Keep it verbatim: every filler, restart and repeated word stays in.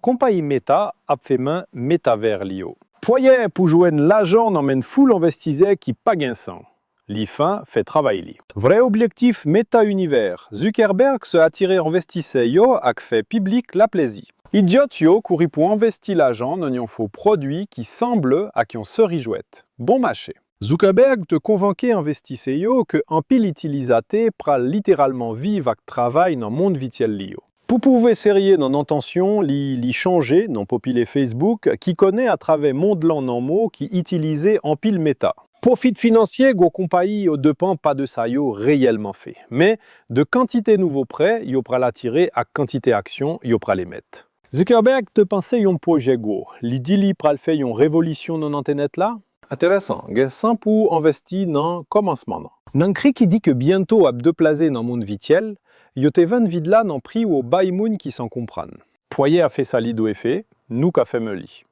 Konpayi Meta ap fèmen metavè li yo. Pwojè pou jwenn lajan nan men foul envestisè ki pa gen san. Li fin fè travay li. Vrè objektif Meta Univers, Zuckerberg se atire envestisè yo ak fè piblik la plezi. Idyòt yo kouri pou envesti lajan nan yon fo pwodui ki sanble ak yon seri jwèt. Bon mache. Zuckerberg te konvanke envestisè yo ke anpil itilizatè pral literalman viv ak travay nan mond vityèl li yo. Pou pwouve serye nan entansyon li, li chanje non popilè Facebook, ki konnen atravè mond lan nan mo ki itilize anpil Meta. Pwofit finansye gwo konpayi yo depann pa de sa yo reyèlman fè, men de kantite nouvo prè yo pral atire ak kantite aksyon yo pral emèt. Zuckerberg te panse yon pwojè gwo. Li di li pral fè yon revolisyon nan entènèt la. Enteresan, gen san pou envesti nan kòmansman nan. Nan kri ki di ke byento ap deplaze nan mond vityèl, yo te vann vid la nan pri wo bay moun ki san konprann. Pwojè a fè sa li dwe fè, nou ka fèmen li.